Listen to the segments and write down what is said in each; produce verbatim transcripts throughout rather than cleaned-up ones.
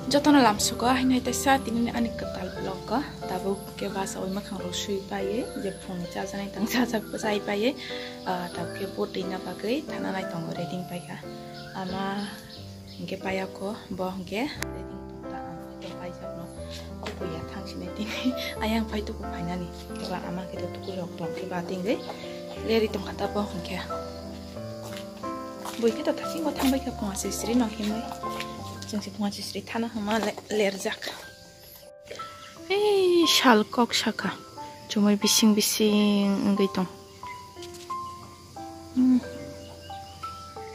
Jotono lamsugo haino hai teisa tini ani kwtal vlog o tabuk khe bus o makhang rok sui paiwi je phone chajaknai tang chajak bwsai paiwi, ah, tabuk khe bo twi na bagwi thana nai tongo ready paikha ama. Hingke payako bo hingke reading tongta ang hingke paijakno tukuya thangsinai tini ayang pai tuku phainani keba ama hingke tukui rok tongke ba tingwi leri tongkha ta bo hingke bui khe to thasingo thangbai kha phunga sisri no himwi chwngsi phunga sisri thana hwnma le lerjak. Ei sal kok saka chumui bising bising wngwi tong. Hmm.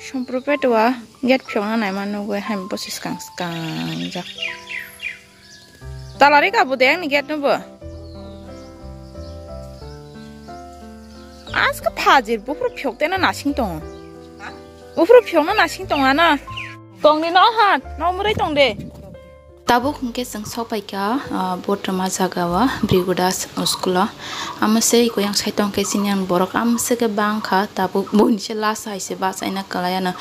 Sompro petua gate phiokna naima nugwi hai bosi swkang swkang jak. Talari kabu de ani gate nubo. Aska phajir buphuru phiok tena nasing tongo. Buphuru phiokna nasing tongo ana. Tongni no ha, no murai tong de. Tabuk hwnkhe chwng sokpaikha, ah, Botroma jagao, Brigodas school o. Amose iko yang side o hwnkhe chini ang borok amose khe bangkha, tabuk buini se last hai se bachaina kwlai ano.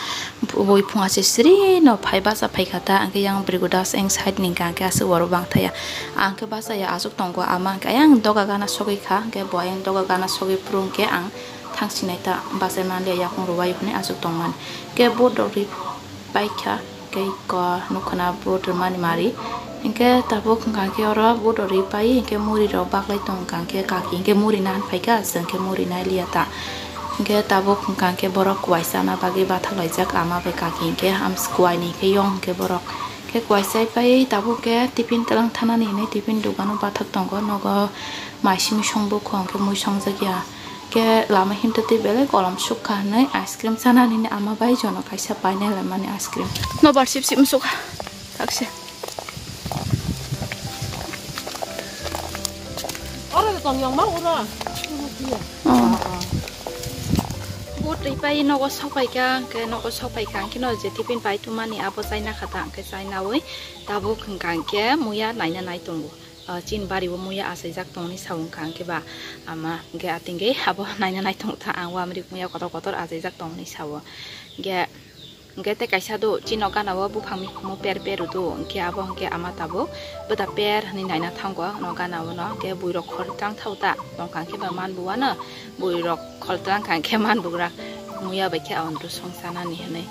Bui phunga se sri no phai bacha phaikha ta, hwnkhe yang Brigodas eng side ni hwnkhe aswk borok bangthaya. Ang khe bachaya aswk tongo, ama hwnkhe ayang doga gana sogwi kha, hwnkhe bo ayang doga gana sogwi phuru hwnkhe ang thangsinai ta bachai manliya, yakung rwbai hwnwi aswk tongmani. Hwnkhe botrok ri paikha. Kei ko nukho na botromani mari. Hingke tabuk hingka khe oro botrok ri pai, hingke muri rok baklai tong hingka khe kaki, hingke muri na phaikha, chwng khe muri nai liya ta. Hingke tabuk hingka khe borok kuai chana bagwi bathak laijak ama bai kaki, hingke hams kuai ni khe yong hingke borok. Khe kuai chai pai tabuk khe tiffin twlang thanani hinwi tiffin dogano bathak tongo, nogo mai simi song bukho hingke mui songjak ya. Khe lama himtwi twi belai kolom sukha hinwi ice cream chanani hinwi ama bai jono kaisa painai laimani ice cream. Nobar sip sip msukha. Thakse. Oro tong yang ma oro. Oh. Bo twi pai nogo sok pai kha, hwnkhe nogo sok pai kha, hwnkhe no je tiffin pai tumani abo chaina kha ta, hwnkhe chainaui tabuk hwnkha hwnkhe muya naina nai tongo. Ah, chini bari o muya achaijak tongni sa wngkha hwnkhe ba ama hwnkhe atingwi abo naina nai tongtha ang wamri muya kotor kotor achaijak tongni sa o hwnkhe hwnkhe tei kaisa do chini gana o buphang mikhumu per per do hwnkhe abo hwnkhe ama tabuk bwda per hwnwi naina thango no gana o no hwnkhe buirok khortang thao ta tongkha hwnkhe ba man buwano buirok khortang kha hwnkhe man bugra muya bai khe aondru song chanani hwnwi.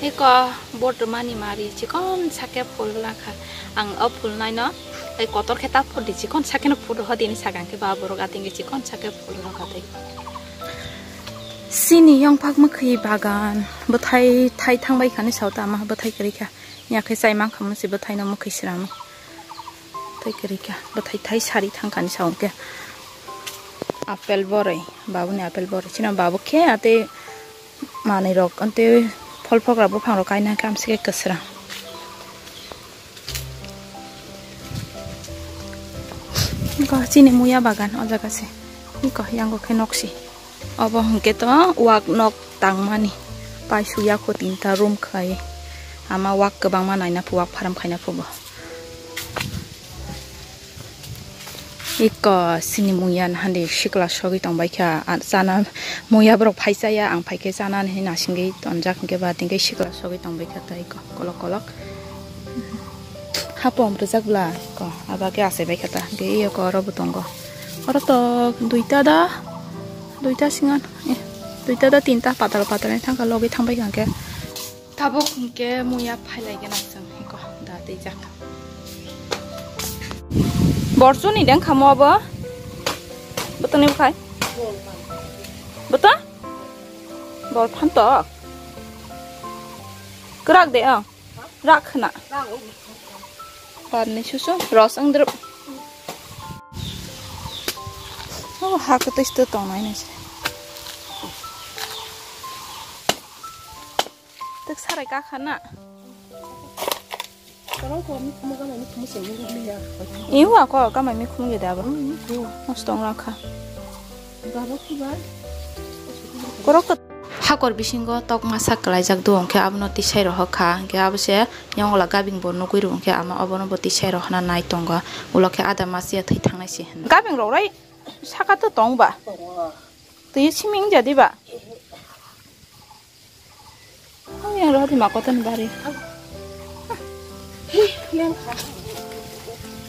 Eko bortomani mari chikon sake phul lakha. Ang o phul naino, ei kotor khe ta phul di chikon sake no phul ho dini sakang khe ba borok ating khe chikon sake phul lakha tei. Sini yongphak mwkhwi bagan bwthai thai thangbai khani sao tama bwthai kwrwi kha. Yakhe chai mankha mwnwi se bwthai no mwkhwi srang. Tei kwrwi kha bwthai thai sari thangkani sa hwnkhe apple borwi babuni apple borwi chini babu khe atei manwi rok tei phol phokra buphang rok kaina khe amsike kwsrang. Eko chini muya bagan o jaga se eko yango khe noksi. Obo hwnkhe to wak nok tangmani paisuk yakho tinta room khai ama wak kwbangma naina phu wak pharam khaina phu bo. Eko sini muya hande sikla sogwi tongbaikha chana muya borok phaichaya ang phaikhe chanani hinwi nasingwi tonjak hinkhe ba tingkhe sikla sogwi tongbaikha tei eko kolok kolok. Hapom rwjak bla ko aba khe achai bai kha ta hwnkhe eko oro bo tongo oro to duita da duita singa eh, duita da tinta patal patal ni thangkha logwi thangbai kha hwnkhe tabuk hwnkhe muya phailai gana chwng eko da twijak borsu ni deng khamo abo bwtwni bwkhai bwtw bor phan to kwrak de ang. Rak khna. Parni susu ros ang drup. Oh, ha ko tei sto tong nai nai se. Tek sarai ka khana. Iwa ko kamai mi khum ge da ba. Mostong rakha. Korok to hakor bisingo tok masa kwlaijak do, hwnkhe abono tisai rohor kha, hwnkhe abo se yongla gabing bo nugwi rw, hwnkhe ama obono bo tisai rohorna nai tongo, ulo khe ada masiya thwi thangnai se hwnwi. Gabing rok rai saka to tong ba? Twi simi wngya di ba? Yang rohor di ma kotor ni bari.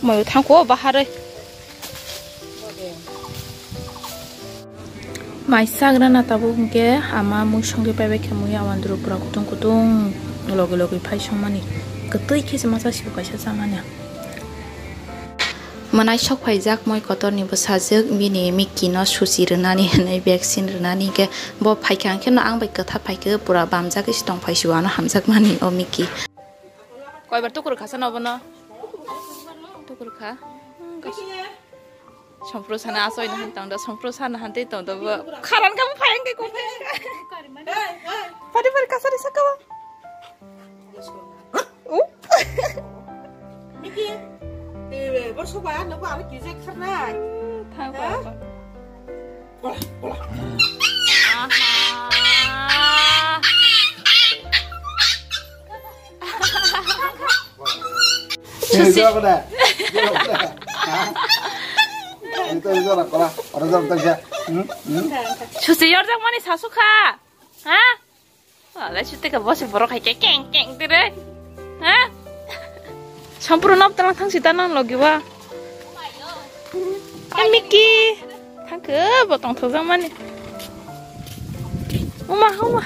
Mayo thangko baharoi. Mai sagrana tabuk hwnkhe ama mui songwi paibai khe mui awandru pura kutung kutung logi logi phai songmani. Kwtwi khe se masa sibu kaisa chamani. Mwnai sok phaijak moi kotorni bwsajwk bini Mickey no suchi rwnani hwnwi vaccine rwnani hwnkhe bo phaikha hwnkhe no ang bai kwtha phaikhe pura bamjagwi se tongphai sibu ano hamjakmani o Mickey. Koibar tukur kha sa no bono? Tukur kha. Sompro sana asoi na hantang da, sompro sana hantei tong da bo. Kharan ka phai ang ke ko phai ang ka. Padi padi kasari saka wa. Up. Mickey. Eh, bo soba no ba ki je kharnai. Thang ko. Aha. Susi. Susi yorjakmani sasukha. Ha? Wala siteka bosi borok hai keng keng dire. Ha? Sampuru nop talang thang sita nang logi wa. Eh, Mickey. Thangkhe bo tongthokjak mani. Uma, uma.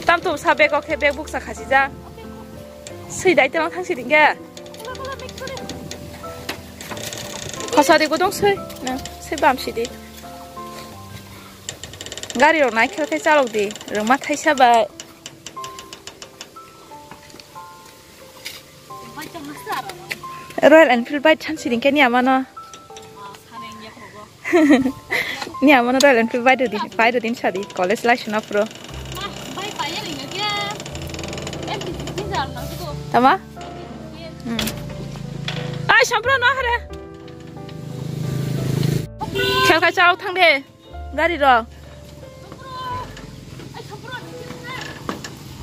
Tamto sa bag o khe bag buksa khasijak. Swi dai tong thang sidi khe. Khosa di gudung swi. Na, swi bam sidi. Gari rok nai khe khe chalok di. Rwma thaisa bai. Royal Enfield bike thansi ringkhe ni amano. Ni amano Royal Enfield bike rwdi, bike rwdi sadi college lai suna pro. Tama? Hmm. Ai, sampro no hare. Khel khai chao thang de. Gari rok.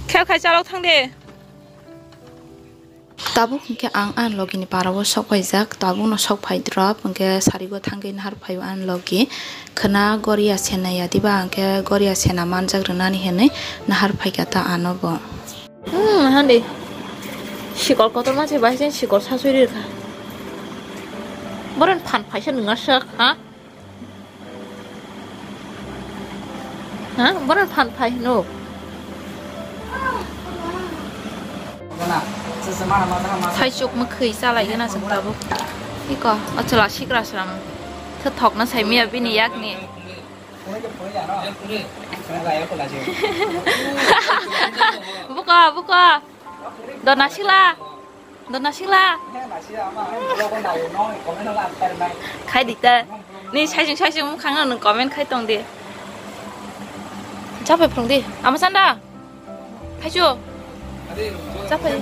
Khel khai chalok thang de. Tabuk hwnkhe ang ani logini parao sok paijak, tabukno sok phai drop, hwnkhe sarigo thangwi nahar phaio ani logi. Khwna goria sena ya diba, hwnkhe goria sena manjak rwnani hinwi nahar phaikha ta ano bo. Hmm, hande. Sikol kotorma se bai jen sikol sasui rirkha. Boron phan phaisa nwnga sak, ha? Ha? Bono phan phai hino. Thaisuk mwkhwi chalai gana chwng tabuk. Iko, o chwla sikra sram. Thwthokno sai miya bini yakni. Buko, buko. Dona sikla. Dona sikla. Khai di ta. Ni saising saising mukhang no comment khai tong di. Chapai phung di. Ama sanda. Khaichu. Chapai.